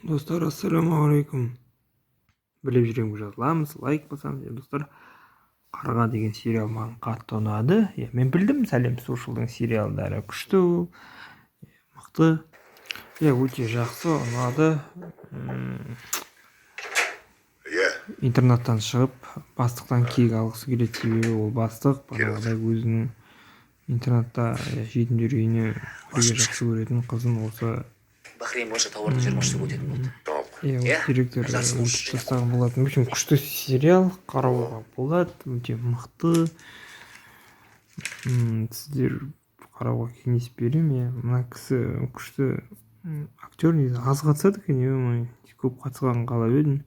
Достар, ассалаумағалейкум! Біліп жүремін, жазыламыз, лайк басамыз. Иә, достар, «Қарға» деген сериал маған қатты ұнады. Иә, мен білдім, Сәлем Сошылдың сериалдары күшті, мықты, иә, өте жақсы, ұнады. Иә. Интернаттан шығып, бастықтан кек алғысы келеді, себебі ол бастық бағанағыдай өзінің интернатта, иә, жетімдер үйіне бірге жақсы көретін қызын осы Бахрейн бойынша тауарды 20 штук өтетін болды. Tamam. Иә, Иә, осы директор жартысын өлтіріп тастаған болатын. В общем, күшті сериал, қарауға болады, өте мықты. Сіздер қарауға кеңес беремін. Иә, мына кісі күшті актер негізі, аз қатысады екен, е, көп қатысқанын қалап едім.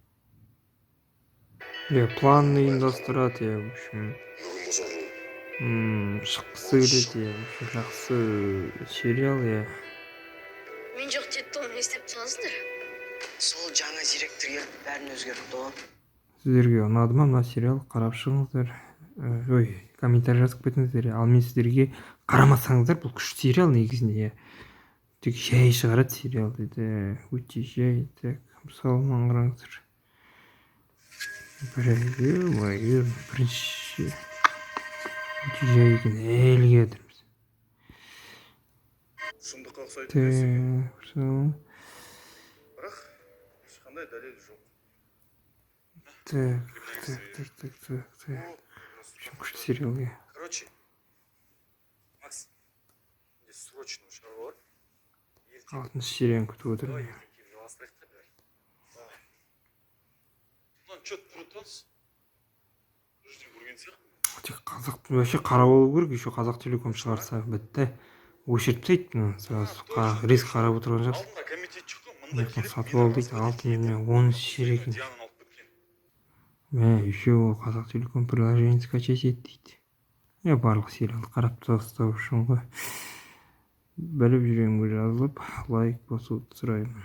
Иә, план ұйымдастырады, иә, в общем, шыққысы келеді. Иә, в общем, жақсы сериал, иә. Мен жоқ деді ғой, не істеп тұрғансыңдар? Сол жаңа директор келіп, бәрін өзгертті ғой. Сіздерге ұнады ма мына сериал? Қарап шығыңыздар. Ой, комментарий жазып кетіңіздер. Ал мен сіздерге, қарамасаңыздар, бұл күшті сериал негізінде, иә, тек жай шығарады сериал дейді, өте жай. Так, мысалы, мынаны қараңыздар. Бір, ё-моё, бірінші өте жай екен, әлі келатырмыз. Шындыққа ұқсайтын Так, нәрсе. Мысалы, Бірақ ешқандай дәлел жоқ. Так, так, так, так, так, так. В общем, күшті сериал, иә. Короче, Макс, менде срочно шаруа бар. Ертең Алтыншы серияны күтіп давай отырмын. ертең келіп жалғастырайық та бәрін. Давай. Мынаны че тұрып бұл жерден көрген сияқтымын. Тек қазақ вообще қарап алу керек. Еще Қазақ Телеком шығарса, бітті, өшіріп тастайды мына сразу. Резко қарап отырған жоқсың. Алдында комитет шықты, мында Мына келіп сатып ал дейді, алты не 10-серия екен. Диананы алып кеткен. Мә, еще ол Қазақ Телеком приложение скачать ет дейді. Иә, барлық сериалды қарап тастау үшін ғой. Біліп жүремін, жазылып, лайк басуды сұраймын.